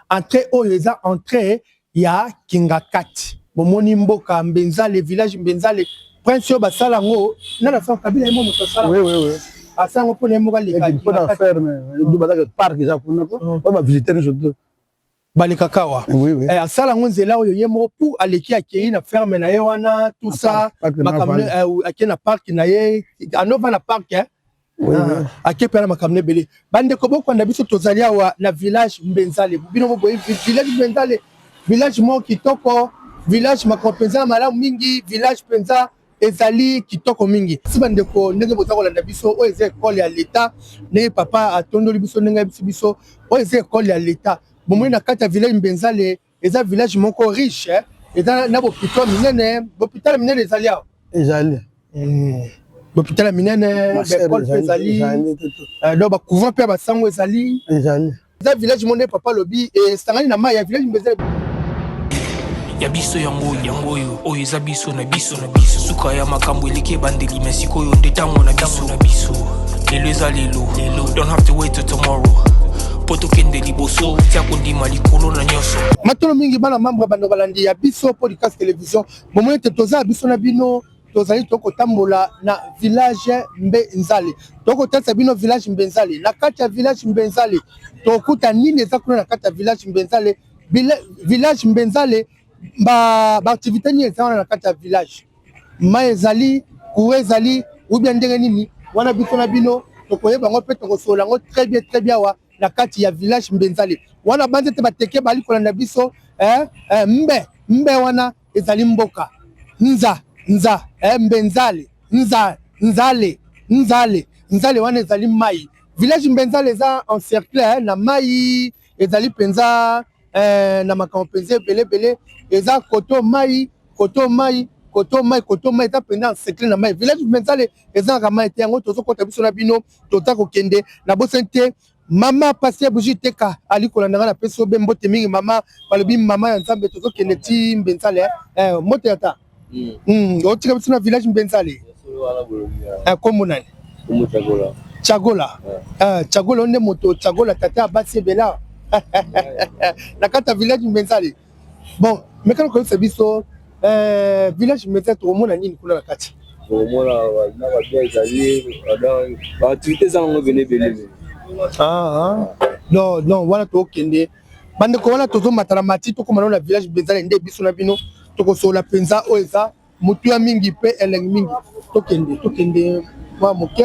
Entrée oyo eza entrée ya Kingakati. Bomoni mboka Mbenzale, village Mbenzale, prince oyo basala yango nani asala Kabila ye moko moto asala. Oui, oui, oui. Asala yango mpona ye moko aleka. Mpona ferme, bazaka parc eza kuna ko, ba ba visiteurs nyonso tout. Balekaka awa. Oui, oui. Eh, asala yango nzela oyo ye moko pour aleki akei na ferme na ye wana tout ça, makambo akei na parc na ye, anova na parc hein. Ah, ake mpe na makambo ebele. Bandeko bokwanda biso, tozali awa na village Mbenzale. Bino boboyi village Mbenzale, village moko kitoko, village makambo mpenza malamu mingi, village mpenza ezali kitoko mingi. Si bandeko, ndenge boza kolanda biso, oyo eza ekole ya leta. Ndenge papa atondoli biso, ndenge ayebisi biso, oyo eza ekole ya leta. Bomoni na kati ya village Mbenzale, eza village moko riche, eza na bopito minene. Bopitala minene ezali awa. Ezali. Bopitala minene, baekole mpe ezali, donc bacouvent mpe ya basango ezali. Ezali. Eza village moko nde papa alobi esangani na mai ya village Mbenzale. Ya biso yango yango oyo oyo eza biso na biso na biso. Suka ya makambo eleki ebandeli, me sikoyo nde ntango na biso na biso. Lelo eza lelo lelo, don't have to wait till tomorrow mpo tokende liboso. Tia kondima likolo na nyonso. Matolo mingi bana membre, bando balandi ya biso Podcast Télévision. Bomoni ete toza biso na bino, tozali tokotambola na village Mbenzale, tokotalisa bino village Mbenzale. Na kati ya village Mbenzale tokokuta nini? Eza kuna na kati ya village Mbenzale, village Mbenzale, ba baactivité nini eza wana na kati ya village? Mai ezali, courant ezali ou bien ndenge nini wana? Biso na bino tokoyeba yango mpe tokosolola yango très bien, très bien awa na kati ya village Mbenzale wana. Banzi ete bateke bali kolanda biso eh, eh, mbe mbe wana ezali mboka nza nza eh, Mbenzale, nza nzale nzale nzale wana ezali mai. Village Mbenzale eza encerclé eh, na mai. Ezali mpenza eh, na makambo mpenza ebele ebele. Eza koto mai, koto mai, koto mai, koto mai. Eza mpenza encerclé na mai. Village Mbenzale ezalaka mai te. Yango tozokɔta biso na bino, toza kokende na bosani te. Mama Pasteur Bougie Teka ali kolanda nga, napesi yo be mbote mingi mama. Balobi mama ya Nzambe. Tozokende ti Mbenzale eh, mbote ata otika biso na village Mbenzale. Kombo nani? Chagola. Chagola nde moto Chagola, tata ya basi ebela na kati ya village Mbenzale. Bon, mekana koyebisa biso village Mbenzale, tokomona nini kuna na kati? Tokomona na babia, ezali baactivité, eza nango ebele ebele. Ah, non non, wana tokende bandeko, wana tozomata na mati, tokóma nano na village Mbenzale nde biso na bino tokosolola mpenza. Oyo eza motuya mingi mpe elengi mingi. Tokende, tokende mwa moke.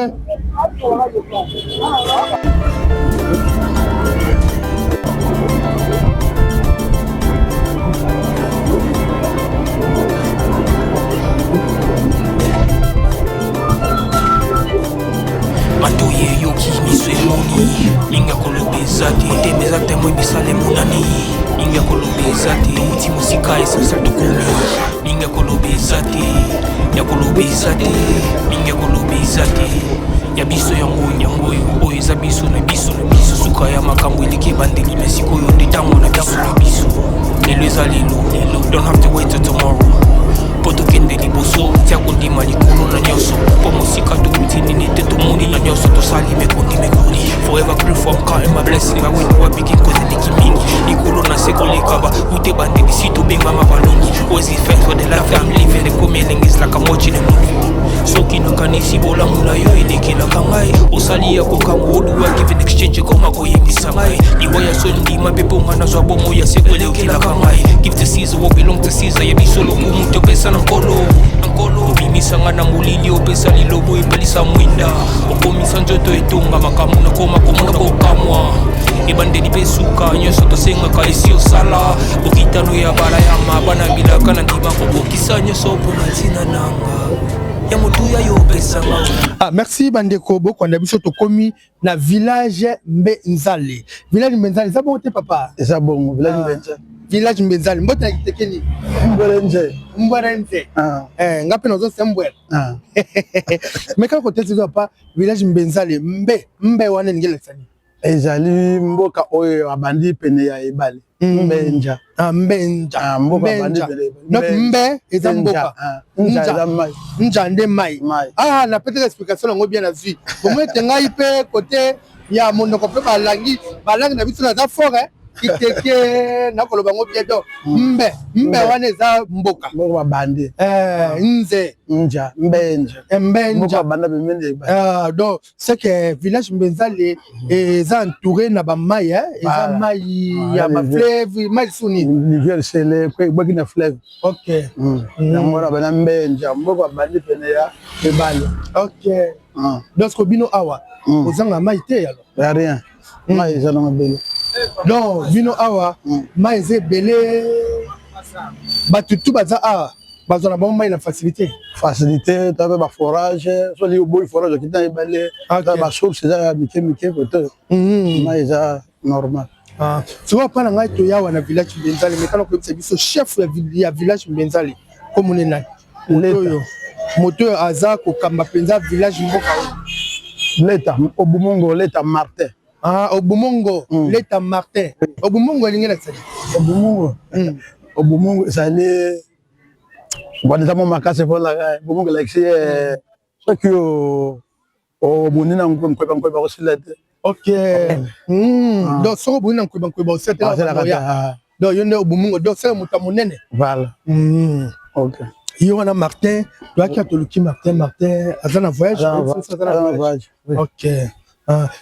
Matoyi eyoki, miso emoni, mingi ya koloba eza te. Motema eza témoin, misala emonani, mingi ya koloba eza te. Touti mosika, esasa tokomi, mingi ya koloba eza te, ya koloba eza te, mingi ya koloba eza te. Ya biso yango yango oyo oyo eza biso na biso na biso. Suka ya makambo eleki ebandeli, me sikoyo nde ntango na biso na biso. Lelo eza lelo lelo, don't have to wait till tomorrow mpo tokende liboso. Tia kondima likolo na nyonso, mpo mosika tokuti nini te tomoni na nyonso tosali mekoni mekoni. Forever grateful, I'm counting my blessing. I went to begin cause eleki mingi likolo na se koleka ba ute bandeli si tobengama balongi. Always give thanks for the life that I'm living. Ekomi elengi, is like I'm watching a movie. Soki nakanisi bolamu na yo elekelaka ngai, osali ya kokamwa. Oluwa give in exchange, ekoma koyebisa ngai liwa ya soni. Ndima mpe mponga nazwa bomo ya seko elekelaka ngai. Give to Caesar what belong to Caesar. Ya biso lokumu topesa na Nkolo, na Nkolo. Obimisanga na molili, opesa lilobo, epelisa mwinda, okomisa nzoto etonga makambo. Nakoma komona kokamwa, ebandeli mpe suka nyonso tosengaka esi osala. Bokitano ya bala ya mabana bilaka na ndima kokokisa nyonso mpona ntina nanga ya motuya yo opesanga. Ah, merci bandeko bokwanda biso. Tokomi na village Mbenzale. Village Mbenzale eza bongo te papa? Eza bongo, village Mbenzale. Village Mbenzale, mbote na kitekeni. Mbwerenze. Mbwerenze. Ah. Eh, nga mpe nazosa mbwere. Ah. Mais kaka kotesi papa, village Mbenzale, mbe mbe wana elingi elakisa nini? Ezali mboka oyo abandi pene ya ebale. Mbenja. Ah, Mbenja. Ah, mboka abandi pene. Donc mbe eza mboka. Ah, nja eza mai. Nja nde mai. Mai. Ah, na peut-être explication yango bien nazwi. Bomoi ete ngai mpe kote ya monoko mpe balangi balangi na biso naza fort, eh? Kiteke nakoloba yango bien, donc mbe mbe wana eza mboka. Mboka babandi. Nze. Nja mbenja. Mbenja. Mboka babanda pembeni ya ebale. Ah, donc c'est que village Mbenzale eza entouré na bamai, eza mai ya bafleuve, mai lisusu nini? Rivière Sele ebwaki na fleuve. Yango wana bana mbenja, mboka babandi pene ya ebale. Ok, donc siko bino awa ozanga mai te alors? Ya rien, mai eza nango ebele. Donc bino awa mai eza ebele, bato tu baza awa bazwa na bango mai na facilité? Facilité, toza mpe baforage. Soki oboyi forage, okiti na ebale, toza basource, eza ya mike mike kote, mai eza normal. Sikoyo mpa na ngai, toyawa na village Mbenzale, mekana koyebisa biso chef ya village Mbenzale komone nani? Moto oyo, moto oyo aza kokamba mpenza village, mboka oyo. Leta Obumongo, Leta Martin. Ah, Obumongo. Leta Martin Obumongo elingi elakisa nini? Obumongo, Obumongo ezali wana, eza mwa makasi mponaka Obumongo elakisi soki obundi na nkweba, nkweba kosila te. Ok, donc soki obundi na nkweba, nkweba osila te. Donc yo nde Obumongo, donc seka moto ya monene. Voilà. Ok. Ye wana Martin, toyaki toluki Martin, Martin aza na voyage, aza na voyage. Ok,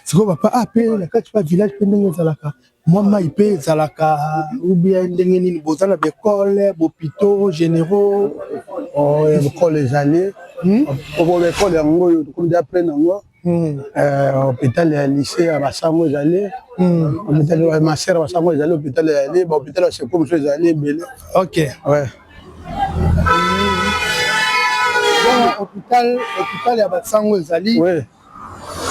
sikoyo papa, ah, mpe na kati pa village mpe ndenge ezalaka, mwa mai mpe ezalaka ou bien ndenge nini? Boza na baekole, bahôpitaux généraux? Ekole ezali, ekole yango oyo tokomi deja plein yango. Hôpital ya lycée ya basango ezali, hôpital ya masere ya basango ezali, hôpital ezali, bahôpital ya seko mosusu ezali ebele. Ouais. Hôpital, hôpital ya basango ezali.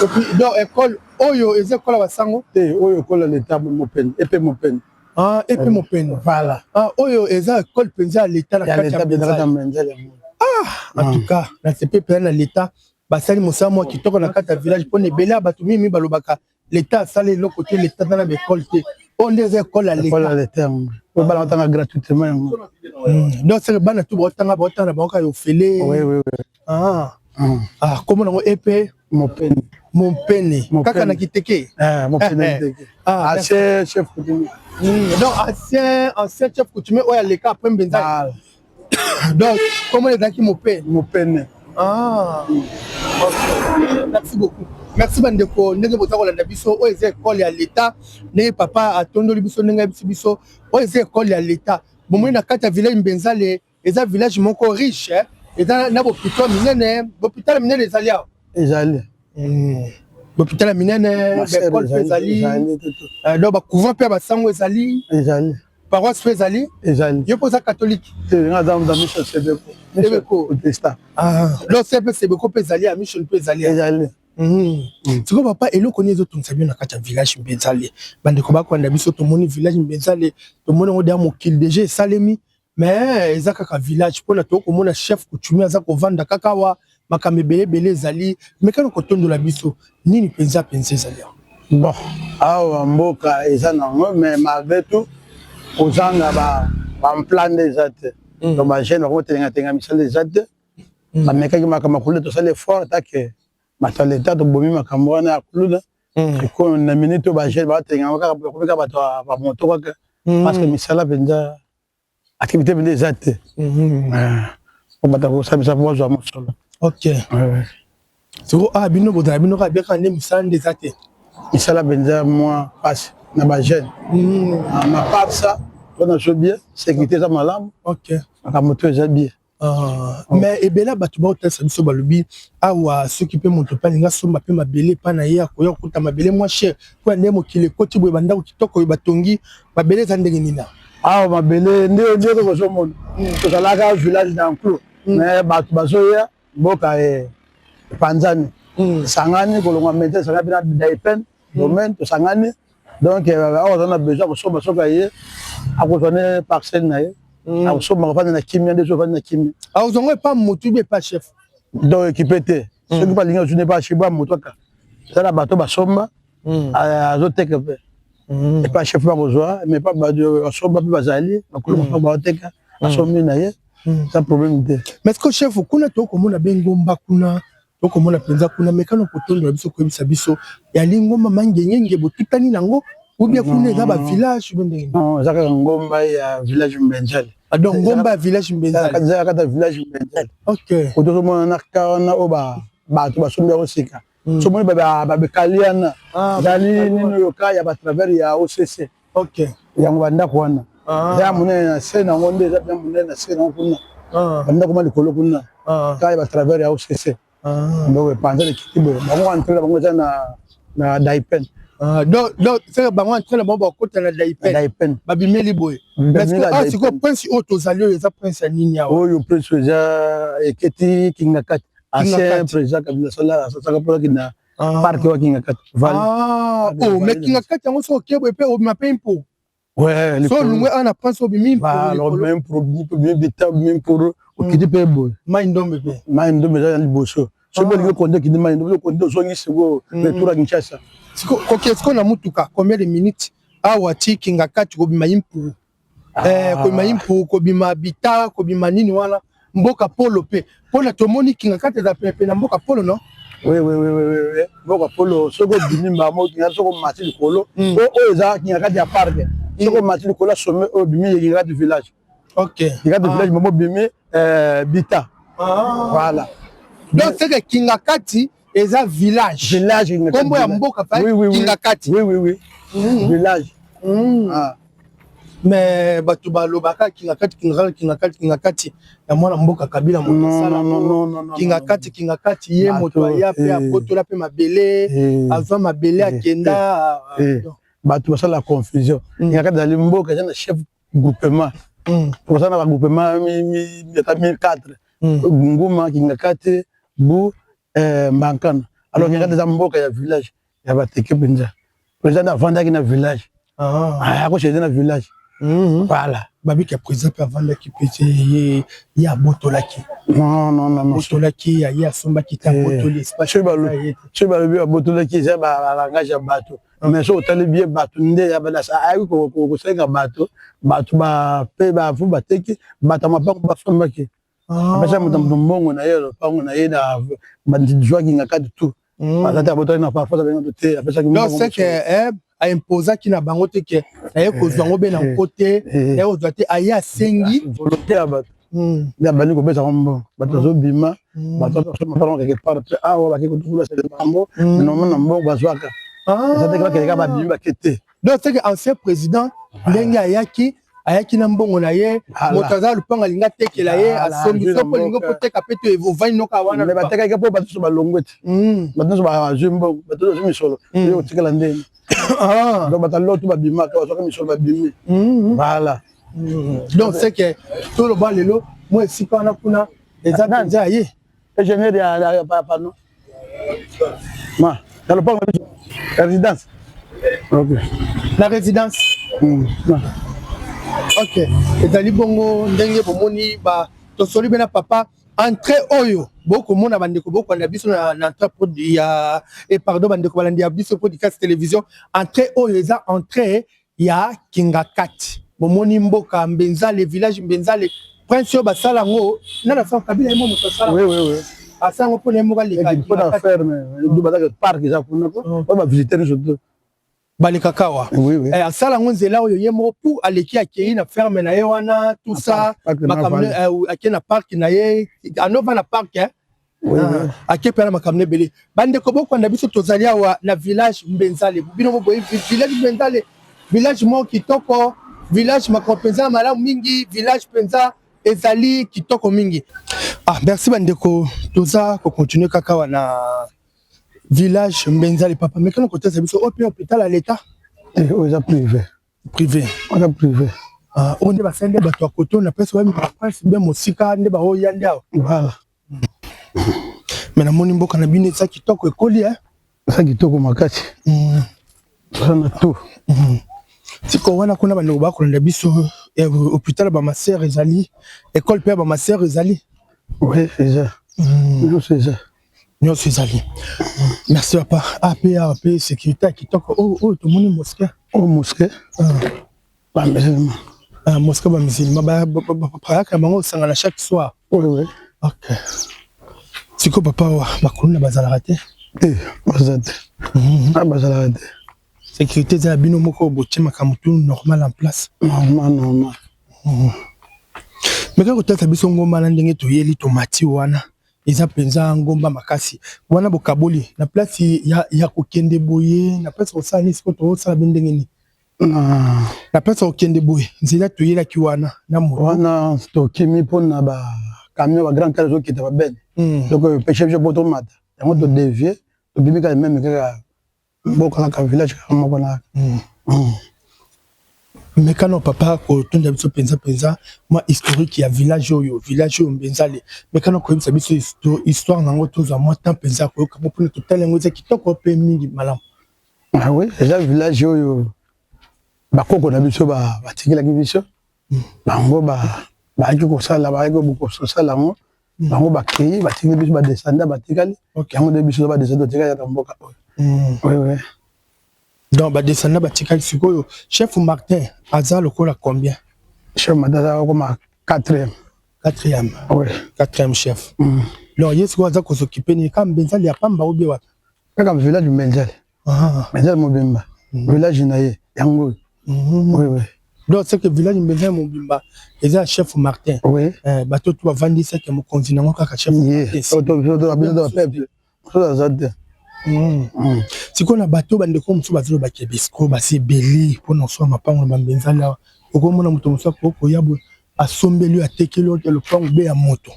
Et puis donc école oyo eza école ya basango? Te, oyo école ya leta, Mopene, epe Mopene. Ah, epe Mopene. Voilà. Ah, oyo eza école mpenza ya leta na kati ya Mbenzali. Ah, en tout cas nasepe mpenza na leta, basali mosala mwa kitoko na kati ya village, mpona ebele ya bato mingi balobaka leta asala eloko te, leta aza na baekole te. Oyo nde eza ekole ya leta. Oyo bana batanga gratuitement yango. Donc seke bana tu baotanga, baotanga na bango kaka ofele. Ah, ah, kombo nango epe Mopene. Mompene, kaka na Kiteke. Mopene, Kiteke. Ancien chef coutumier. Donc ancien chef coutumier oyo aleka après Mbenza, donc kombo ezalaki Mopene. Mopene. Ah, ok, merci beaucoup, merci bandeko ndenge boza kolanda biso. Oyo eza ekole ya leta, ndenge papa atondoli biso, ndenge ayebisi biso, oyo eza ekole ya leta. Bomoi na kati ya village Mbenzale eza village moko riche, eza na bahôpitaux minene. Bahôpital minene ezali awa? Ezali. Bahôpital ya minene, baekole mpe ezali, donc bacouvent mpe ya basango ezali. Ezali. Paroisse mpe ezali? Ezali. Yo mpo oza catholique? Te, nga aza mission Sebeko. Sebeko. Protestant. Donc se Sebeko mpe ezali, ya mission mpe ezali? Ezali. Sikoyo papa, eloko nini ezotungisa bino na kati ya village Mbenzale? Bandeko bakolanda biso, tomoni village Mbenzale, tomoni yango deya mokili deja esalemi, mais eza kaka village, mpona tokomona chef coutumier aza kovanda kaka awa, makambo ebele ebele ezali. Mekana kotondola biso nini mpenza mpenza ezali awa? Bon, awa mboka eza nango, mais malgré tout kozanga baemploi nde eza te. Donc bajeune bakomotelengatenga, misala eza te. Bamekaki makambo ya kuluna, tosali effort atake bato ya leta, tobomi makambo wana ya kuluna. Sikoyo na minute oyo bajeune baotelenga kaka, bakomi kaka bato ya bamoto kaka, parce que misala mpenza, activité mpenza eza te po bato kosalisa po bazwa mosolo. Ok, siko awa bino bozala bino kaka biaka nde misala nde eza te? Misala mpenza mwa mpasi na bajeune. À part ça, mpona so bien, sécurité eza malamu. Makambo to eza bien. Mais ebele bato baotalisa biso, balobi awa soki mpe moto mpe alingi asomba mpe mabele epa na ye, akoya kokuta mabele mwa cher, mpo ya nde mokili ekoti boye, bandako kitoko oyo batongi, mabele eza ndenge nini? Awa mabele nde nde kozomona, tozalaka village d'enclos, mais bato bazoya, mboka epanzani, esangani kolongwa mete, esangani mpe na Daipen domaine, tosangani. Donc awa aza na besoin kosomba, soki aye akozwa ne parcelle na ye, akosomba, akofanda na kimia nde so ofandi na kimia. Akozwa epa motu be epa chef? Donc équipe te, soki balingi azwi ne pa chef ba motu, kaka eza na bato basomba, azoteka mpe epa chef bakozwa, mais pa bato basomba mpe bazali bakolo baoteka, asombi na ye, eza problème te. Mais ce que chef, kuna tokomona be ngomba, kuna tokomona mpenza kuna, mekano kotondola biso, koyebisa biso yali ngomba mangengenge botutani nango. Ou bien kuna eza ba village ou ndenge? Non, eza kaka ngomba ya village Mbenzale. Ah, donc ngomba ya village Mbenzale. Eza kaka village Mbenzale. OK. Otozomona na ka wana oyo ba bato basombi yango sika. Somoni ba ba bekali wana. Ezali nini oyo ka ya ba travers ya OCC. OK. Yango ba ndako wana. Eza ya monene na se nango nde eza bien monene na se nango kuna. Ba ndako ma likolo kuna. Ka ya ba travers ya OCC. Donc epanza ekiti boye. Bango entrée na bango eza na na Daipen. Ah, donc donc c'est bango entrée na bango bakota na Daipen. Daipen. Babimeli boye. Parce que ah sikoyo prince oyo tozali oyo eza prince ya nini awa? Oyo prince eza eketi Kingakati. Ancien président Kabila sala asaka mpo na parc wa Kingakati. Ah, oh mais Kingakati yango soki okei boye mpe obima mpe mpo. Ouais, so olongwe awa na prince obimi obimi obimi bita obimi mporo okiti mpe boye mai ndombe mpe mai ndombe eza na liboso soki olingi okonde okiti mai ndombe okonde ozongi sikoyo retour ya Kinshasa. Kokende sikoyo na mutuka combien de minutes awa ti Kingakati kobima impuru kobima impuru kobima bita kobima nini wana mboka polo mpe mpona tomoni Kingakati eza penepene na mboka polo non? Oui, oui, oui, oui, oui. Mboka polo soki obimi mbala moko Kingakati soki omati likolo oyo eza Kingakati ya parc soki omati likolo ya sommet oyo obimi Kingakati village. Ok. Kingakati village momo obimi bita. Voilà. Donc c'est que Kingakati eza village. Village Kombo ya mboka pa Kingakati. Oui, oui, oui. Village. Ah. Mais bato balobaka Kingakati Kingakati Kingakati Kingakati ya mwana mboka Kabila moto asala Kingakati Kingakati ye moto aya pe abotola pe mabele azwa mabele akenda. Bato basala confusion. Kingakati ezali mboka eza na chef groupement. Toza na ba groupement ata 1004. Nguma Kingakati bu Mbankana. Alors Kingakati eza mboka ya village ya bateke mpenza. Président avandaki na village. Akosede na village. Voilà. Babika président mpe avandaki mpe te ye ye abotolaki. Non, non, non, non. Abotolaki ye asombaki te abotoli espace. Soki balobi abotolaki eza ba langage ya bato. Mais soki otali bien bato nde ayaki kosenga bato bato mpe bafu bateki bato ya mapango basombaki. Apesa moto moto mbongo na ye lopango na ye na bandizwaki Kingakati tout. Aza te abotolaki na parfois abenga te apesaki mbongo. Donc c'est que aimposaki na bango te ke naye kozwa yango be na nko te naye kozwa te aye asengi volonté ya bato nde abandi kopesa mbongo bato bazobima bato basomba quelque part mpe awa bake kotukulasa bango normalement na mbongo bazwaka eza te bakende kaka babimi bake te. Donc c'est que ancien président ndenge ayaki ayaki na mbongo na ye moto aza lupango alingi atekela ye asombi soki olingi okoteka mpe te ovandi noka wana. Mais batekaki mpo bato nyonso balongwe te bato nyonso bazwi mbongo bato nyonso bazwi misolo oyo kotikala ndeni donc bato loto babimaka bazwaka misolo babimi. Voilà. Donc c'est que toloba lelo mwa esika wana kuna eza mpenza ye ingénieur ya pano ma na lopango résidence. Ok. Na résidence. Ok. Ezali bongo ndenge bomoni ba tosoli bena papa entrée oyo bokomona bandeko bokolanda biso na, na entrée ya et pardon bandeko balandi ya biso podcast télévision entrée oyo eza entrée ya Kingakati bomoni mboka Mbenzale village Mbenzale prince oyo basala yango nana asala Kabila ye mo moto asala. Oui, oui, oui. Asala yango mpona ye moko aleka mpona ferme bazaka parc eza kuna po ba visiteurs surtout balekaka awa. Oui, oui. Asala yango nzela oyo ye moko pour aleki akei na ferme na ye wana tout ça makambo akei na parc na ye anova na parc ake mpe na makambo ebele. Bandeko bokwanda biso tozali awa na village Mbenzale bino boboyi village Mbenzale village moko kitoko village makambo mpenza malamu mingi village mpenza ezali kitoko mingi. Ah merci bandeko toza kocontinue kaka awa na village Mbenzale papa mekana kotesa biso oyo mpe hôpital ya l'État. Oyo eza privé. Privé. Oyo privé. Oyo nde basali nde bato ya koto na place oyo prince be mosika nde baoya nde awa. Voilà. Mais namoni mboka na bino eza kitoko ekoli eza kitoko makasi. Toza na tout. Sikoyo wana kuna bandeko bakolanda biso hôpital ya bamasere ezali école mpe ya bamasere ezali. Oui, eza. Nyonso eza. Nyonso ezali. Merci papa. Ah pe awa pe sécurité ya kitoko oyo oyo tomoni mosquée. Oyo mosquée? Ba musulman. Ah mosquée ba musulman ba bayaka bango osangana chaque soir. Oui, oui. OK. Sikoyo papa wa bakuluna bazalaka te? Te, baza te. Ah bazalaka te. Sécurité eza ya bino moko, botie makambo tout normal en place. Normal, normal. Mais kaka kotalisa biso ngomba na ndenge toyeli tomati wana, eza mpenza ngomba makasi wana. Bokaboli na place ya kokende boye, na place kosala nini? Sikoyo tozosala be ndenge nini? Na place ya kokende boye, nzela toyelaki wana na moto. Wana tokimi mpona bacamion, bagrand car ezokita babene. Donc empêche biso mpo tomata yango, todévier, tobimi kaka même kaka mboka, kaka village kaka moko na. Mekano papa kotonda biso mpenza mpenza mwa historique ya village oyo, village oyo Mbenzale. Mekano koyebisa biso histoire nango, tozwa mwa temps mpenza koyoka mo mpona totala yango. Eza kitoko mpe mingi malamu. Ah oui, eza village oyo bakoko na biso batikelaki biso. Bango bayaki kosala, bayaki kosala yango. Bango bakei, batikeli biso badescendants batikali. Yango nde biso badescendants totikali kaka mboka oyo. Oui, oui. Donc badescendants batikali. Sikoyo chef Martin aza lokola combien? Chef Martin aza koma quatrième. Quatrième? Oui. Quatrième chef. Donc ye sikoyo aza kos'occuper nini? Kaka Mbenzali ya pamba ou bien wapi? Kaka village Mbenzali. Mbenzali mobimba, village na ye yango oyo. Oui, oui. Donc c'est que village Mbenzali mobimba eza ya chef Martin? Oui. Bato to bavandi, seke mokonzi nango kaka chef Martin? Biso peuple mosusu aza te. Sikoyo na bato, bandeko mosusu bazolobaki bisiko basi ebele mpona kosomba mapango na bambenzali awa. Okomona moto mosusu akoki koya boye, asombeli oyo, atekeli oyo lopango be ya moto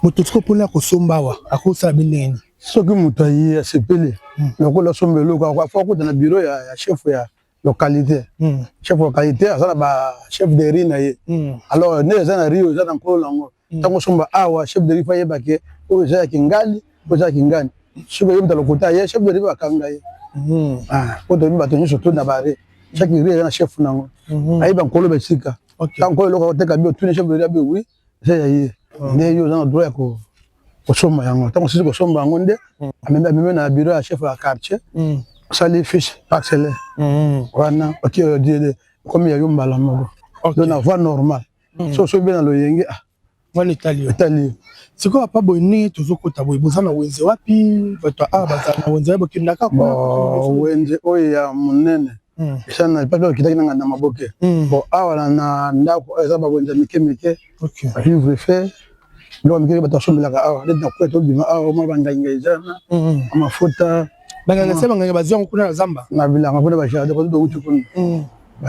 moto. Sikoyo mpona ya kosomba awa, akosala be ndenge nini? Soki moto aye, asepeli lokola asomba eloko, afo akuta na bureau ya chef ya localité. Chef localité aza na ba chef de rue na ye. Alors nde eza na rue, eza na nkolo nango. Ntango osomba awa, chef de rue faut ayeba ke oyo eza ya kingani, oyo eza ya kingani. Soki oyebi moto alokota ye, chef de rue bakanga ye. Po toyebi bato nyonso to na bare, chaque rue eza na chef nango, ayeba nkolo besika. Ntango nkolo eloko akoteka bi, otuni chef de rue, abi oui, eza ya ye. Nde yo oza na droit ya kosomba yango. Ntango osisi kosomba yango, nde amemi na bureau ya chef ya quartier, osali fiche parcellaire wana, oki ekomi ya yo mbala moko. Donc na voie normale, so osobi na loyenge, ah. Wana etali yo. Etali yo. Sikoyo papa, boye ndenge tozokota boye, boza na wenze wapi? Bato awa bazala na wenze wapi? Bokendaka kuna? Wenze oyo ya monene eza na epai okitaki nanga na maboke. Bon, awa na ndako oyo eza bawenze ya mike mike, bavivre-feu, biloko mike bato basombelaka awa. Neti na kwe tobima awa, mwa bangainga eza na mafuta. Banganga se banganga bazwi yango kuna na zamba. Na bilanga kuna, bajardin koto touti kuna,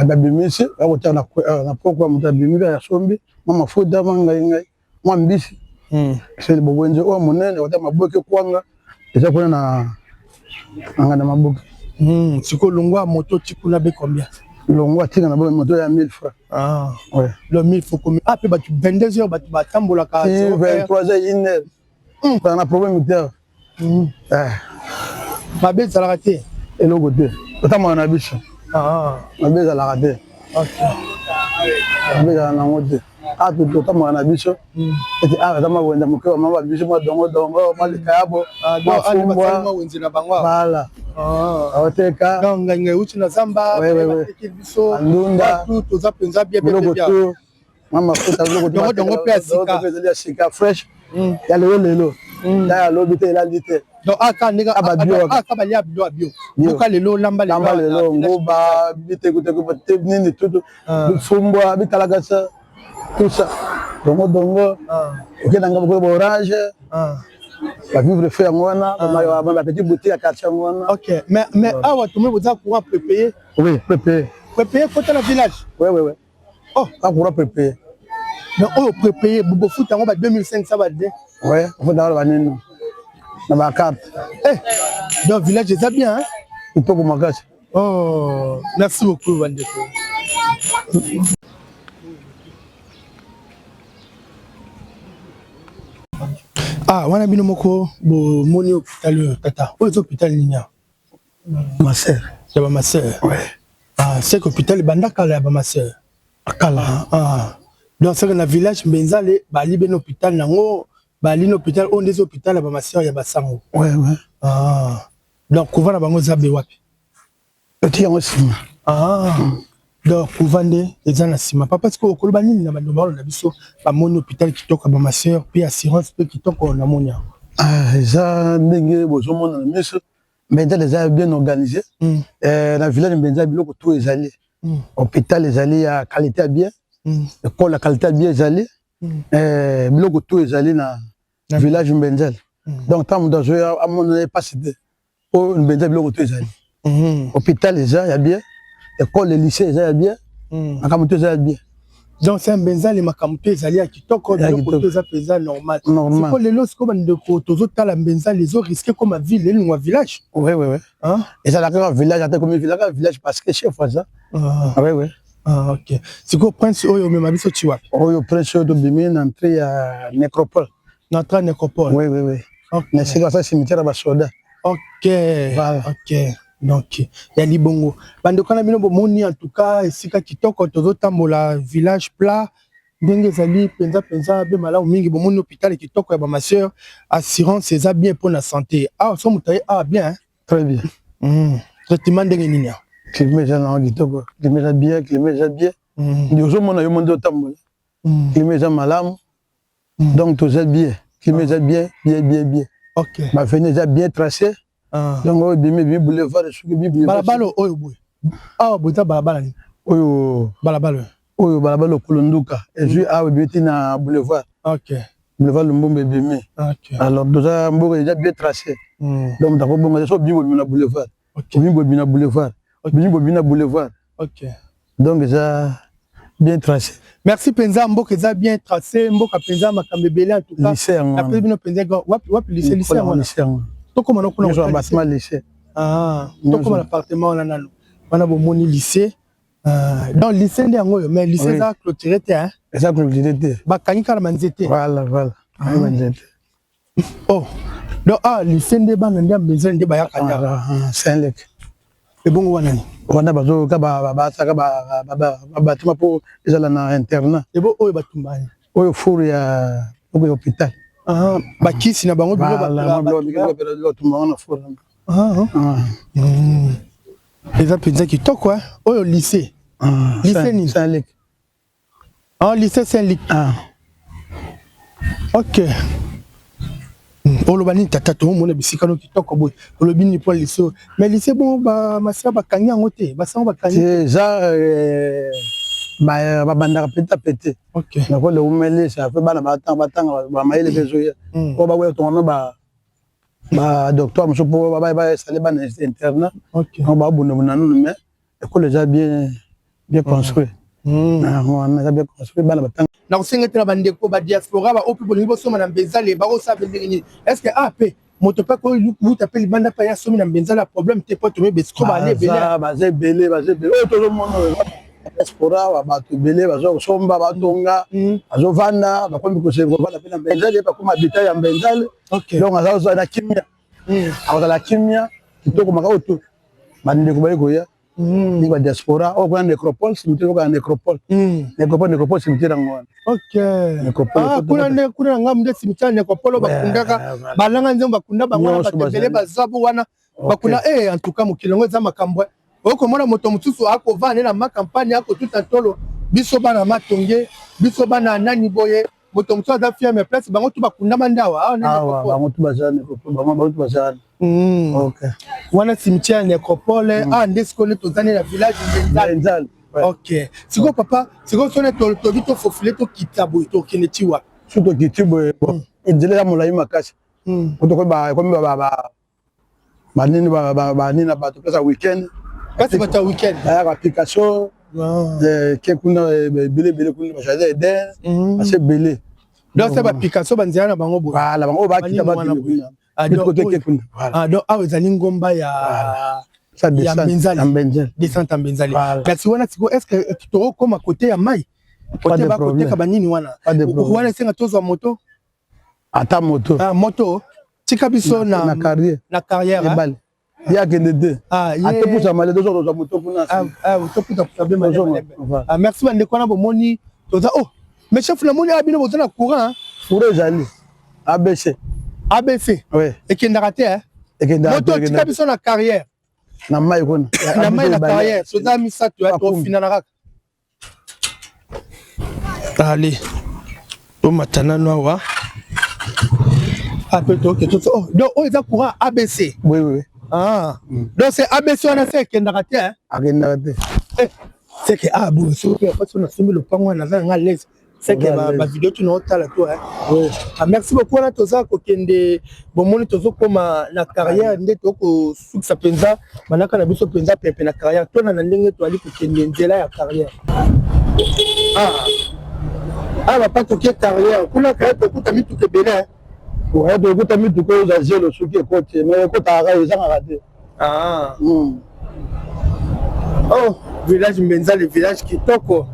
babimisi bakotaka na kwe awa na pokwa. Moto abimi kaka, asombi mwa mafuta, mwa ngai ngai, mwa mbisi. Sele bowenze oyo monene kota maboke, kwanga eza kuna na nganda maboke. Sikoyo longwa moto ti kuna be combien? Longwa tika na moto ya 1000 francs. Ah. Ouais. Le 1000 faut combien? Ah, pe bato 22 heures bato batambolaka. 23 heures, 1 heure. Na problème te. Mabe ezalaka te? Eloko te, otambola na biso. Mabe ezalaka te, mabe ezalaka nango te. Awa totambola na biso ete awa eza mawenza moke, bamama babiso mwa dongodongo, mwa likayabo, mwa fumbwa. Voilà, aoteka. Ngai ngai uti na zamba biso. Ndunda. Toza mpenza bien. Biloko tu, mwa mafuta, biloko. Dongodongo mpe ya sika. Ezali ya sika, fresh, ya lelo lelo, ya ya lobi te, elali te. Donc aka ndenge aka balia bilo ya bio, buka lelo, lamba. Lamba lelo, nguba, bitekuteku, nini tutu, bifumbwa, bikalakasa, tout ça, dongo dongo. Okendanga bokoyo baorange, bavivre-feu yango wana, bapetit boutique ya quartier yango wana. Ok, mais awa tomoni boza courant prépayé? Oui, prépayé. Prépayé kota na village? Oui. Oh. Ba courant prépayé. Mais oyo prépayé, bofuta yango ba 2500 ba de? Ouais, ofuta yango banini na bacarte. Eh, donc village eza bien, hein? Kitoko makasi. Oh, merci beaucoup bandeko. Ah, wana bino moko bomoni hôpital oyo. Tata, oyo eza hôpital nini awa? Masœur. Ya bamasœur? Ouais. Ah, c'est que hôpital ebanda kala ya bamasœur. Kala. Ah. Donc c'est que na village Mbenzale bali bene hôpital nango, bali na hôpital oyo nde eza hôpital ya bamasœur ya basango. Ouais. Ah. Donc couvent na bango eza be wapi? Oti yango nsima. Ah. Donc couvent nde eza na nsima. Papa, sikoyo okoloba nini na bandeko balanda biso, bamoni hôpital kitoko ya bamasœur mpe assurance mpe kitoko namoni yango? Ah, eza ndenge bozomona na miso. Mbenzali eza bien organisé. Na village Mbenzali biloko tout ezali. Hôpital ezali ya qualité ya bien. École ya qualité ya bien ezali. Biloko tout ezali na village Mbenzali. Donc ntango moto azoya amona ye mpasi te, po Mbenzali biloko tout ezali. Hôpital eza ya bien, école, lycée eza ya bien, makambo tout eza ya bien. Donc c'est Mbenzali, makambo to ezali ya kitoko, biloko to eza mpenza normal. Normal. Sikoyo lelo, sikoyo bandeko, tozotala Mbenzali ezorisquer comme ville, elongwa village. Oui. Hein? Ezalaka kaka village, ata komi village, kaka village, parce que chef aza. Ah. Oui. Ah, ok. Sikoyo prince oyo omema biso ti wapi? Oyo prince oyo, tobimi na entrée ya nécropole. Na entrée ya nécropole. Oui. Na esika basala cimetière ya basoda. Ok. Voilà. Ok, donc ya libongo, bandeko na bino bomoni, en tout cas esika kitoko, tozotambola village plat ndenge ezali mpenza mpenza be malamu mingi. Bomoni hôpital kitoko ya bamasœur, assurance eza bien mpona santé awa. So moto aye awa bien, hein? Très bien. Traitement ndenge nini awa? Climat eza nango kitoko, climat eza bien, climat eza bien. Ndi ozomona yo mo nde otambola. Climat eza malamu. Donc toza bien, climat eza bien, bien, bien, bien. Baavenue eza bien tracé. Donc oyo ebimi, ebimi boulevard, soki ebimi boulevard. Balabala oyo boye awa boye eza balabala nini? Oyo? Balabala oyo. Oyo balabala lokolo nduka ezwi awa, ebimi ti na boulevard. Boulevard Lumbumba ebimi. Alors toza mboka eza bien tracé. Donc moto akobonga so obimi, bobimi na boulevard. Obimi, bobimi na boulevard. Obimi, bobimi na boulevard. Donc eza bien tracé. Merci mpenza, mboka eza bien tracé, mboka mpenza makambo ebele en tout cas. Lycée yango. Napesi bino mpenza wapi wapi lycée? Lycée yango wana? Lycée yango. Tokóma no kuna. Nyonso bâtiment lycée. Ah, tokóma na appartement wana nano wana bomoni lycée. Ah, donc lycée nde yango oyo, mais lycée eza clôturé te, hein? Eza clôturé te. Bakangi kaka banzete. Voilà, banzete. Oh, donc ah, lycée nde bana nde ya Mbenzali nde bayaka nde. Saint-Luc. Ebongo wana ni? Wana bazoka basaka babâtiment mpo ezala na internat. Ebo oyo batumbani? Oyo four ya oko ya hôpital. Ah, bakisi na bango, bilo. Batumba wana four. Ah, Eza mpenza kitoko, hein? Oyo lycée? Lycée nini? Saint-Luc. Ah, lycée Saint-Luc. Ah. Ok. Oloba nini tata? Tomona bisika no kitoko boye, olobi nini mpo lycée oyo? Mais lycée bon, bamasika bakangi yango te, basango bakangi. Eza babandaka petit à petit. Nakola eumeli, ça fait bana batanga, batanga, bamayele mpe ezoya po bakoya tonga no badocteur mosusu mpo basale bana internat. Donc babundabunda nanu, mais école eza bien, bien construit. Yango wana eza bien construit, bana batanga. Na kosenga ete na bandeko badiaspora baoyo mpe bolingi bosomba na Mbenzale, bakosala mpe ndenge nini? Est ce que a mpe moto mpe akoyuta mpe libanda mpe aya asomi na Mbenzale ya problème te, po tomi besiko bale ebele? Baza ebele, baza ebele. Oyo tozomona oyo diaspora, bato ebele baza kosomba, batonga, bazovanda, bakomi kovanda mpe na Mbenzale, bakoma habitat ya Mbenzale. Donc aza na kimia, akozala kimia kitoko maka. Oyo to bandeko baye koya mingi ba diaspora oyo kuna, nécropole, cimetière oyo ya nécropole, nécropole, nécropole, cimetière yango wana. Nécropole. Ah, kuna nde kuna na ngambu nde cimetière nécropole oyo bakundaka balanga nzembo, bakunda bango wana. Nyonso bato ebele bazali. Baza bo wana bakunda. En tout cas mokili yango eza makambo. Okomona moto mosusu akovanda nde na macampagne, akotuta ntolo: biso bana Matonge, biso bana nani boye. Moto mosusu aza fier, mais place bango tu bakundama nde awa, awa nde awa nécropole. Bango tu baza nécropole, bango tu baza wana. Wana cimetière nécropole. Awa nde sikoyo nde toza nde na village Mbenzali. Mbenzali, ouais. Ok, sikoyo papa, sikoyo so nde tobi tofofile, tokita boye, tokende ti wapi? Soki tokiti boye, bon, nzela eza molai makasi. Po tokomi ekomi banini banini na bato place ya weekend. Kasi bato ya weekend. Bayaka Picasso. Ke kuna ebele ebele, kuna bajardin Eden, basi ebele. Donc se baPicasso, banzela na bango boye. Voilà, bango oyo bakita, Banini wana bakende boye. kuna. Ah, donc Kote oyo- ke kuna, voilà. Ah, donc awa ezali ngomba ya Ça ya descend Mbenzali. ya Mbenzali. Descente ya Mbenzali. Voilà. Kasi wana sikoyo, est ce que tokokoma côté ya mai, Pas côté de bakoteka problème. banini wana? Pas de problème. Wana esenga tozwa moto. Ata moto. Ah, moto tika biso na na carrière. Na carrière, hein? Ebale ye akende te. Ah, ye- Ate male, tozwa moto kuna. Ah, ah, toputa puta be malembe, Tozonga, malembe. voilà. Ah, merci bandeko wana bomoni toza. Oh, mais chef, namoni awa bino boza na courant, hein? Courant ezali ABC. ABC. Oui. Ekendaka te, hein? Ekendaka moto te, ekendaka tika biso na carrière. Na mai kuna. Na mai, na carrière, toza misato ya Bakumbi. tofinana kaka. Allez, tomata nano awa, ape toke. Oh, donc oyo eza courant ABC? Oui. Ah. Donc c'est ABC wana se ekendaka te hein? Akendaka te. Eh, c'est que ah bon soki apasi nasombi lopango wana naza nanga l'aise c'est que ba, ba vidéo tu naotala to hein? Oui. Ah, merci beaucoup wana toza kokende bomoni tozokoma na carrière nde tokosukisa mpenza manaka na biso mpenza pepe na carrière tona na ndenge toali kokende nzela ya carrière. Ah, ah papa toke carrière kuna carrière tokuta mituka ebele hein? Ouais, tokuta mituka oyo eza zelo soki ekoti mais ekotaka kaka ezangaka te. Ah. Oh, village Mbenzale, village kitoko.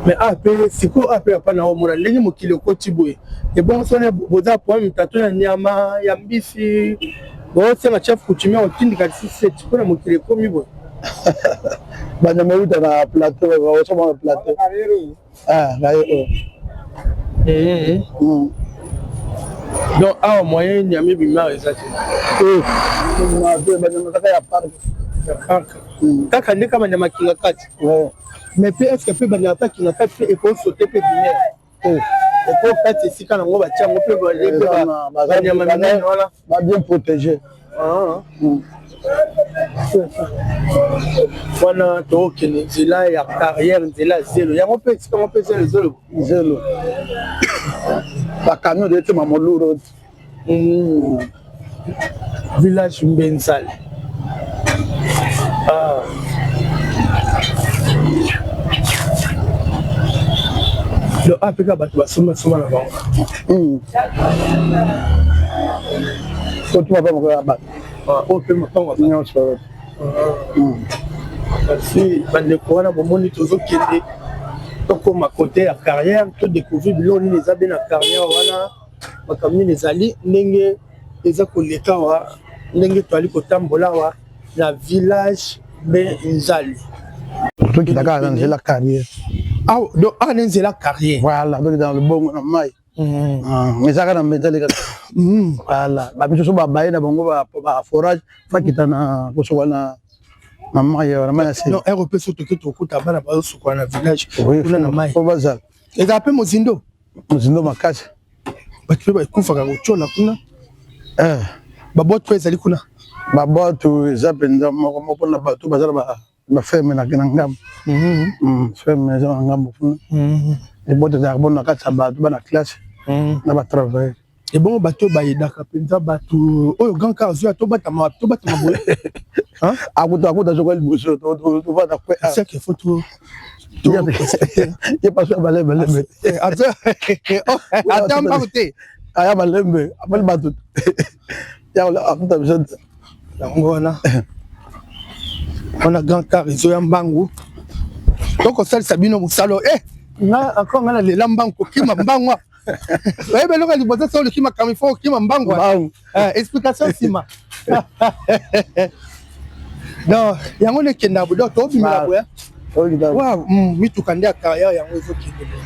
Mais ah pe sikoyo ah pe papa na omona ndenge mokili okoti boye ebongo sone boza problème tato ya nyama ya mbisi bosenga chef coutumier otindika lisusu eti mpona mokili ekomi boye. Banyama euta na plateau, osomba na plateau. Ah, na ye oyo. Eh. Donc awa moyen nyama ebima eza te. Eh, banyama kaka ya parc. Ya parc. Kaka nde kaka banyama kinga kati. Mais pe est-ce que pe banyama pa kinga kati pe ekosote pe binaire. Eko kati esika nango batia yango pe banyama minene wana. Ba bien protégé. Ah. Wana tokokende nzela ya carrière, nzela ya zelo yango mpe esika yango mpe zelo zelo zelo bacamion de etema moluro. Village Mbenzale. Ah. Donc apeka bato basombasomba na bango. Surtout mapango ya bato. Oyo mpe mapango ya nyonso. Merci bandeko wana bomoni tozokende tokóma kote ya carrière todécouvrir biloko nini eza be na carrière wana makambo nini ezali ndenge eza koleka awa ndenge toali kotambola awa na village Mbenzali. Tokita kaka na nzela carrière. Awa donc awa na nzela carrière. Voilà, tokita na lobongo na mai. Eza kaka na Mbenzali kaka. Voilà, bamisusu babaye na bango ba forage bakita na kosokola na na mai na mai ya se. Non, RP so toke tokuta bana bazosokola na village kuna na mai. Po bazala. Ezala mpe mozindo. Mozindo makasi. Bato mpe bakufaka kotyola kuna. Babote mpe ezali kuna. Babote eza mpenza moko moko na bato baza na baferme na ngambo. Ferme eza na ngambo kuna. Ebote ezalaka bongo na kati ya bato bana classe na batravailleur. Ebongo bato bayedaka mpenza bato oyo grand car azwi tobatama tobatama boye. Akuta akuta soki liboso tovanda kwe. C'est qu'il faut tout. Ye paso ya malembe lembe. Ata mbangu te. Aya malembe amali bato. Ya akuta biso. Yango wana wana grand car ezoya mbangu tokosalisa bino mosala eh nga encore nga nalela mbangu kokima mbangu oyebi eloko ya liboso soki oluki makambo ifo okima mbangu explication nsima donc yango nde ekendaka boye donc tobimela boye wow mituka nde ya carrière yango ezokende boye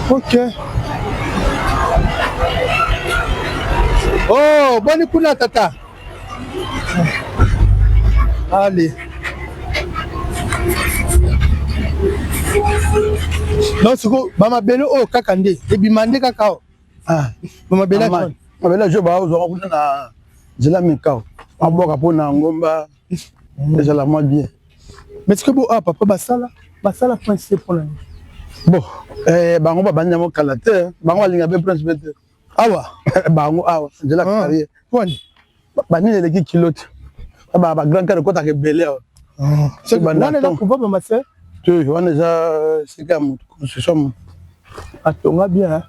ok oh boni kuna tata allez donc sikoyo bamabele oyo kaka nde ebima nde kaka awa bamabele ya jaune mabele ya jaune baozwaka kuna na nzela mikao babwaka mpo na ngomba ezala mwa bien. Mais sikoyo bo awa papa basala basala prince te mpona nini? Bon bango babandi yango kala te, bango balinga mpe prince mpe te awa bango awa nzela carrière poni banini eleki kilo te ba grand car ekotaka ebele awa. Wana eza pouvoir bamase te, wana eza sika ya moto construction moto atonga bien.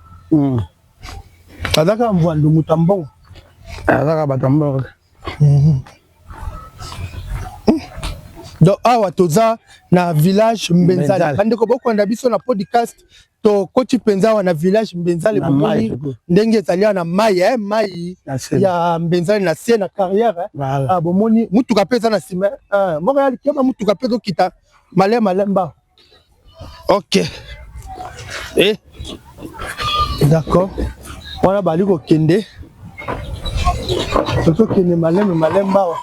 Azaka mvwandu moto ya mbongo. Azaka bato ya mbongo. Donc awa toza na village Mbenzale. Bandeko bokolanda biso na podcast tokoti mpenza awa na village Mbenzale bomoni ndenge ezali awa na mai mai ya Mbenzale na se na carrière. Ah, bomoni mutuka mpe eza na nsima moko ya likeba mutuka mpe ezokita malembe malemba. Ok. Eh. D'accord. Wana bali kokende. Tozokende malembe malembe awa.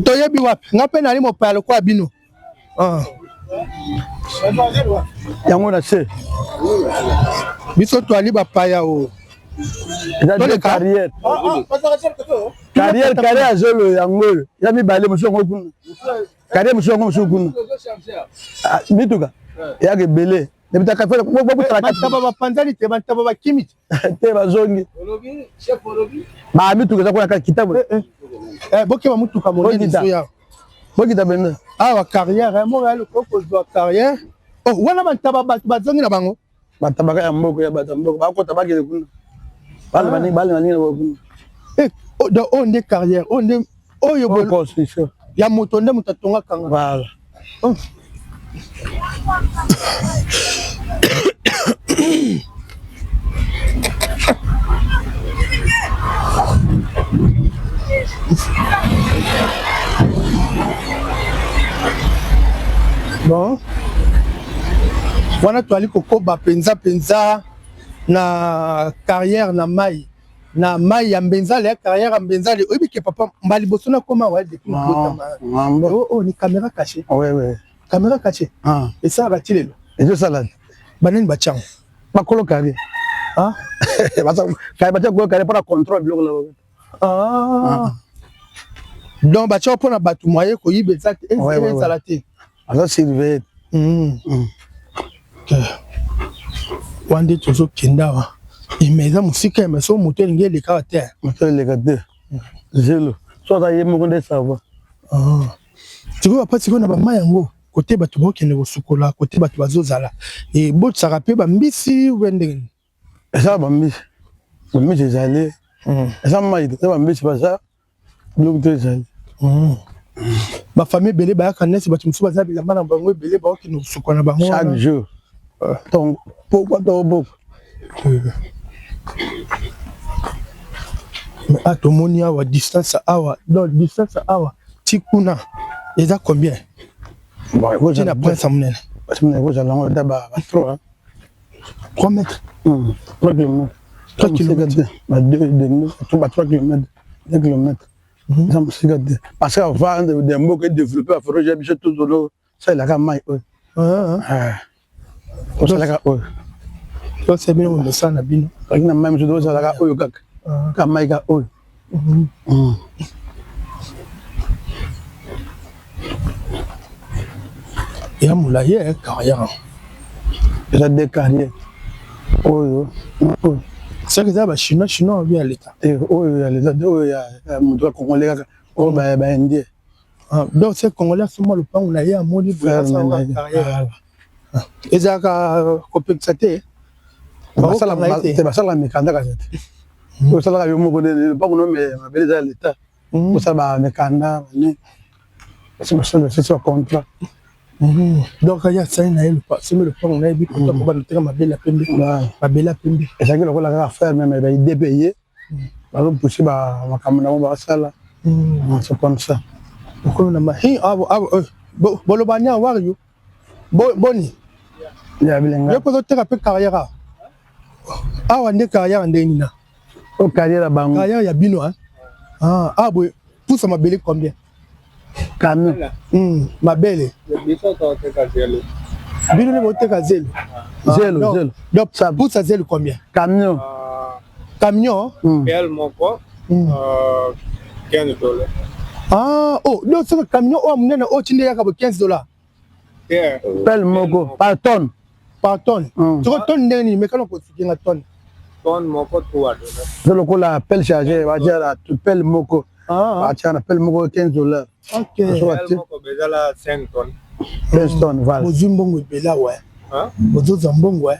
Toyebi wapi? Nga mpe nali mopaya lokola bino. Yango na se. Biso toali bapaya o. Eza deux carrière. Carrière carrière ya zolo yango oyo. Eza mibale mosusu yango kuna. Carrière mosusu yango mosusu kuna. Ah, mituka eyaka ebele. Bantaba bapanzani te, bantaba bakimi te. Te bazongi. Ba mituka eza kuna kaka kita boye. Eh, eh. Eh, bokeba motuka monene ezoya. Bokita bende. Awa carrière, moko ya loko kozwa carrière. Oh, wana bantaba bato bazongi na bango. Batabaka ya mboka ya bato ya mboka bakota bakende kuna. Bana baningi bana baningi na kuna. Eh, oh, donc oyo nde carrière, oyo nde oyo bo construction ya moto nde moto atongaka nga. Voilà. Oh. Bon. Wana toali kokoba mpenza mpenza na carrière na mai na mai ya mbenzale ya carrière ya mbenzale oyebi ke papa mbala liboso nakoma wa depuis nabotama oh, oh, ni caméra cachée oui, oui. caméra cachée ah. esalaka ti lelo ezosala banani batyango bakolo carrière ah? batia kolo carrière mpona contrôle biloko na ah. ah. Donc batyango mpona bato moye koyiba eza te ezala te aza surveille mm. mm. okay. Wana nde tozokende awa mais eza mosika mais so moto elingi elekaka te moto eleka te zelo so aza ye moko nde sava ah. Sikoyo papa sikoyo na bamai yango kote bato bakokende kosukola kote bato bazozala ebotisaka mpe bambisi ube ndenge nini eza bambisi bambisi ezali eza mai te eza bambisi baza biloko te ezali Bafamille ebele bayaka neti bato mosusu baza bilamba na bango ebele bakokende kosukola na bango chaque jour donc pokwa to boko Mais ah, tomoni awa distance awa donc distance awa ti kuna eza combien bon ti na prince ya monene ekozala yango ata ba 3 3 mètres 3 kilomètres 3 kilomètres ba 2 demi ba 3 kilomètres 2 kilomètres eza mosika te parce que avant de mboka edéveloppe baforoge ya biso tozolo salelaka mai oyo tosalaka oyo tosala bino mosala na bino toki na mai mosusu tosalaka oyo kaka ka mai ka oyo ya molai ya carrière eza de carrière oyo oyo soki eza bachinois chinois oyo ya leta oyo ya leta oyo ya moto ya congolais kaka oyo baindien Ah, donc c'est congolais asomba lopango na ye amoni carrière ezalaka kopekisa te basalaka mikanda kasi te osalaka yo moko nde lopango no mabele eza ya leta osala bamikanda bani basala bacontrat Donc ye asali na ye asombi lopango na ye bikota po banoteka mabele ya pembe mabele ya pembe ezalaki lokola kaka ferme me baide mpe ye bazopousse makambo na bango basala c'est comme ça okolo na ma boloba nya wari yo boni ya bilenga yo mpo ozoteka mpe carrière awa awa nde carrière ndenge nini na o carrière ya bango carrière ya bino ah ah boye pusa mabele combien camion mabele bino nde boteka zelo zelo zelo donc pusa zelo combien camion camion pelle moko 15 dollars ah oh donc soki camion oyo monene oyo tinde yaka bo 15 dollars pelle moko par tonne par tonne soko tonne ndenge nini mekana kosukinga tonne tonne moko 3 dollars eza lokola pelle chargé batia na pelle moko batia na pelle moko 15 dollars ok pelle moko bezala 5 tonnes 15 tonnes voilà bozwi mbongo ebele awa bozozwa mbongo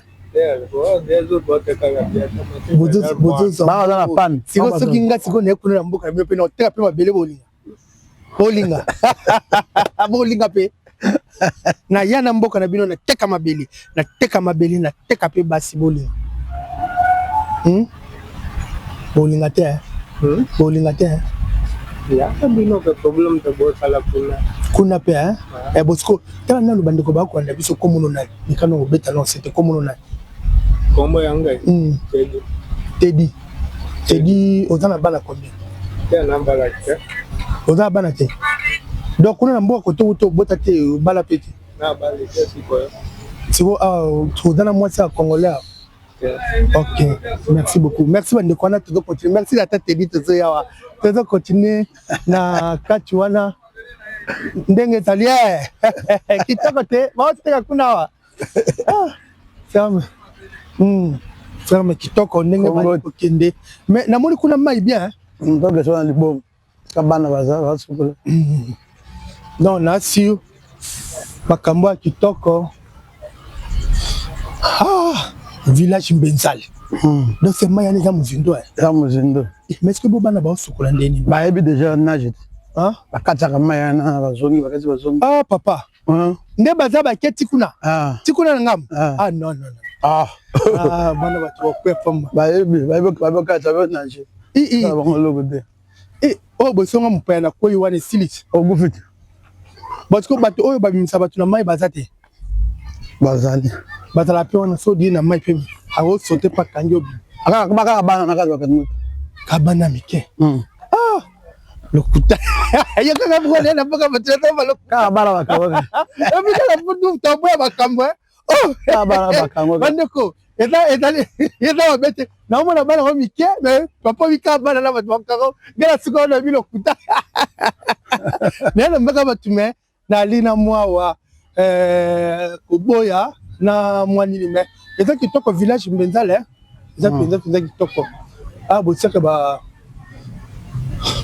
baza na panne sikoyo soki nga sikoyo naye kuna na mboka na bino mpe naoteka mpe mabele bolinga bolinga bolinga mpe naya na mboka na bino nateka mabele nateka mabele nateka mpe basi bolinga bolinga te bolinga te bino mpe problème te bosala kuna kuna mpe bosiko tala nanu bandeko bakolanda biso komono nani mikano kobeta non sete komono nani kombo ya ngai Teddy Teddy Teddy oza na bana combien te na bana te oza na bana te donc kuna na mboka koto uta obota te obala mpe te. Siko awa toza na mwasi ya congolais. Ok, merci beaucoup. Merci bandeko wana, tozo continuer. Merci na tata Teddy, tozo yawa. Tozo continuer na kati wana ndenge ezali eh. Kitoko te, baoteka kuna awa. Ah, ferme. Ferme kitoko ndenge bali kokende. Mais namoni kuna mai bien. Ndobe so na libongo. Ka bana baza basukola. Non, na sûr. Makambo ya kitoko. Ah, village Mbenzale. Donc c'est mai eza mozindo. Eza mozindo. Mais est-ce que bo bana baosukola ndeni? Bayebi déjà nage. Hein? Bakataka mai wana bazongi, bakati bazongi. Ah papa. Nde baza baketi kuna. Ah. Ti kuna na ngambo. Ah. Ah non non non. Ah. Ah bana bato bakweya pamba. Bayebi, bayebi bakata ba nage. I i. Bango loko te. Eh, oyo bosonga mopaya na kwei wana esili. Okufi te. Parce que bato oyo babimisa bato na mai baza te. Bazali. Bazala mpe wana so die na mai mpe akosote mpe akangi obi. Kaka bana na kati bakangi. Ka bana mike. Ah! Lokuta. Yo kaka mwana na mboka bato ya lokuta. Kaka bana bakango. Ebi kaka putu tambo ya makambo. Oh! Kaka bana bakango. Bandeko, eza ezali eza mabe te. Naomona bana ngo mike mais papa bika bana na bato bakango. Ngela sikoyo wana bi lokuta. Mais na mboka bato mais nali na mwawa koboya na mwa nini mais eza kitoko village Mbenzale eza mpenza mpenza kitoko. Ah botiaka ba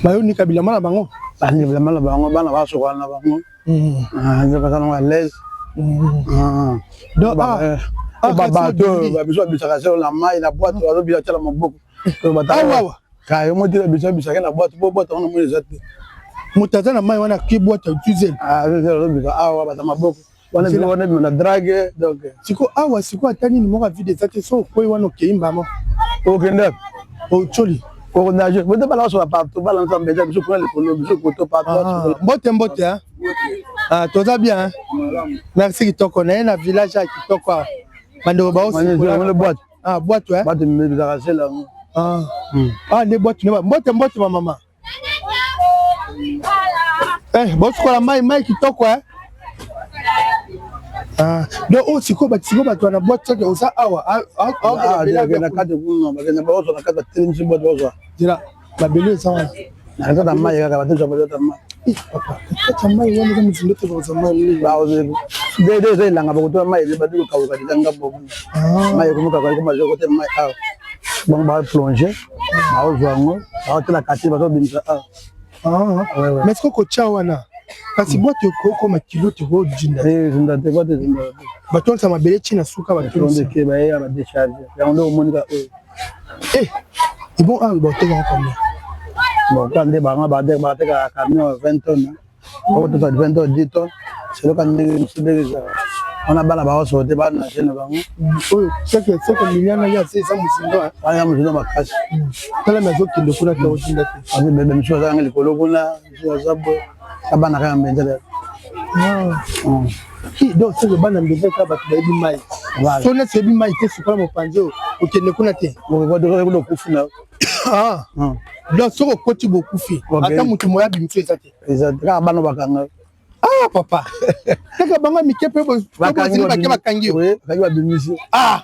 bayonika bilamba na bango. Bani bilamba na bango, bana basokola na bango. Nde baza nango à l'aise. Donc babato babiso babisaka selo na mai na bwato bazobila tiala maboko. Awa kayo moti na biso bisaka na bwato po bwato wana moni eza te. Moto aza na mai wana ki bwato diesel. Ah azobisa awa baza maboko wana biloko wana bima na drague donc. Siko awa siko ata nini moko vide eza te so okwei wana okei mbama. Okende ocholi. Okonage bote bana basola partout bana nzambe eza biso kuna likolo biso koto partout. Mbote mbote hein. Ah toza bien hein. Merci kitoko na ye na village ya kitoko awa. Bandeko baosukola bwato. Ah bwato hein. Bwato mibizaka zela. Ah. Ah nde bwato ne mbote mbote ma mama. Eh bosukola mai mai kitoko hein. Ah donc oyo sikoyo bato sikoyo bato wana bwato soki oza awa na kati kuna bakenda bazwa na kati batelemisi bwato bazwa. Zela mabele eza wana. Na kati ya mai kaka batelemisi bwato ya mai. Papa kati ya mai wana eza mozindo te bakozwa mai mingi. Nde eza elanga bakotola mai ebandi kokauka deja ngambo mai ekomokaka ekoma kote mai awa bango baplonge baozwa yango baotela kati bazobimisa awa. Mais sikoyo kotya wana kasi bwato ekokoma kilo te kodinda. Ezinda te bwato ezinda te. Batondisa mabele ti na suka batondisa. Ke bayeya badécharge yango nde omoni ka oyo. Eh, et bon awa batekaka combien? Bon ka nde bango batekaka camion 20 tonnes. Okotosa 20 tonnes 10 tonnes seloka ndenge mosusu ndenge ezala wana bana baosola te bana na na bango. Oyo seke seke miliana ya se eza mozindo. Wana ya mozindo makasi. Tala me azokende kuna te ozinda te. Bebe mosusu aza yango likolo kuna mosusu aza boye ka bana kaka mbenza. Donc seke bana mbenza kaka bato bayebi mai. So neti oyebi mai te sukola mopanzi oyo okende kuna te. Okufi na. Ah. Donc soki okoti bokufi ata moto moya abimisi eza te. Eza te kaka bana bakanga. Ah papa. Kaka bango mike pe bakangi bake bakangi yo. Bakangi babimisi. Ah.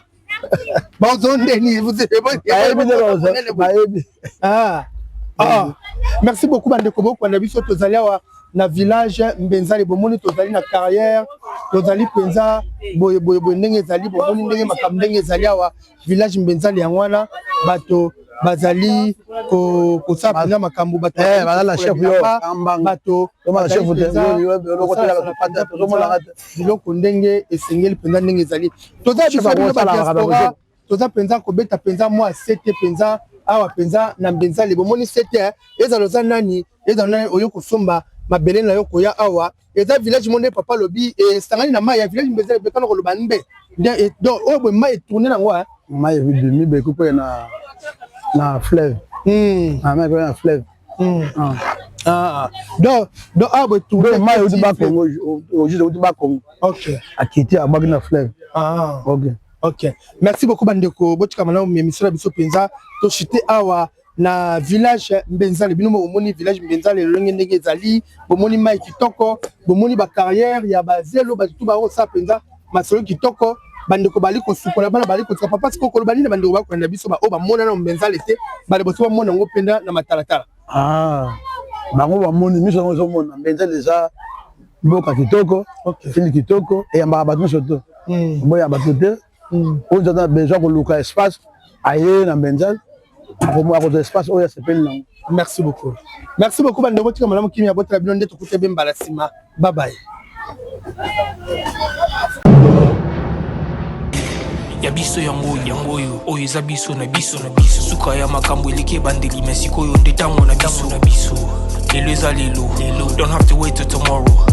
Bazo ndeni bayebi te bayebi. Ah. Ah. Merci beaucoup bandeko bokwanda biso tozali awa na village Mbenzali bomoni tozali na carrière tozali mpenza boye boye boye ndenge ezali bomoni ndenge makambo ndenge ezali awa village Mbenzali yango wana bato bazali kosala mpenza makambo bato bato biloko ndenge esengeli mpenza ndenge ezali toza biso bino ba diaspora toza mpenza kobeta mpenza mwa sete mpenza awa mpenza na Mbenzali bomoni sete ezala oza nani ezala nani oyo kosomba mabele na yo koya awa eza village mo nde papa alobi esangani na mai ya village Mbenzali bekana koloba nde donc oyo boye mai etourne nango. Mai ebimi bekupe na na fleuve. Mai ekoya na fleuve. Donc awa boye tourne mai euti Bakongo, juste euti Bakongo. Ok. Akiti abwaki na fleuve. Ah. Ok. Ok. Merci beaucoup bandeko botika malamu émission na biso mpenza toshite awa. Na village Mbenzale, bino bomoni village Mbenzale lolenge ndenge ezali, bomoni mai kitoko, bomoni ba carrière ya bazelo, bato tu bakosala mpenza masolo kitoko, bandeko bali kosukola, bana bali kotika. Papa, sikoyo koloba nini bandeko bakolanda biso, baoyo bamona na Mbenzale te, baliboso bamona yango mpenza na matalatala? Ah, bango bamoni miso yango ezomona Mbenzale eza mboka kitoko, fili kitoko, eyambaka bato nyonso to boya bato te. Oyo nzata na besoin koluka espace, aye na Mbenzale, akozwa espace oyo asepeli nango. Merci beaucoup, merci beaucoup. Bandeko, tika malamu, kimia botala bino nde tokuta be mbala nsima. Bye bye. Ya biso yango, yango oyo, oyo eza biso na biso na biso. Suka ya makambo eleki ebandeli, me sikoyo nde ntango na biso na biso. Lelo eza lelo lelo, don't have to wait till tomorrow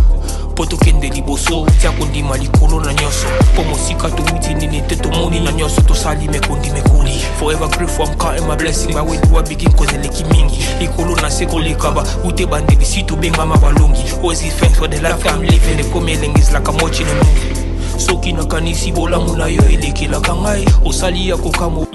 mpo tokende liboso. Tia kondima likolo na nyonso, mpo mosika towuti nini te, tomoni na nyonso tosali mekondi mekoli. Forever grateful, I'm counting my blessing by where do I begin, cause eleki mingi likolo na se koleka ba ute bandeli si tobengama balongi. Always give thanks for the life I'm living. Ekomi elengi, is like I'm watching a movie. Soki nakanisi bolamu na yo elekelaka ngai, osali ya kokamwa.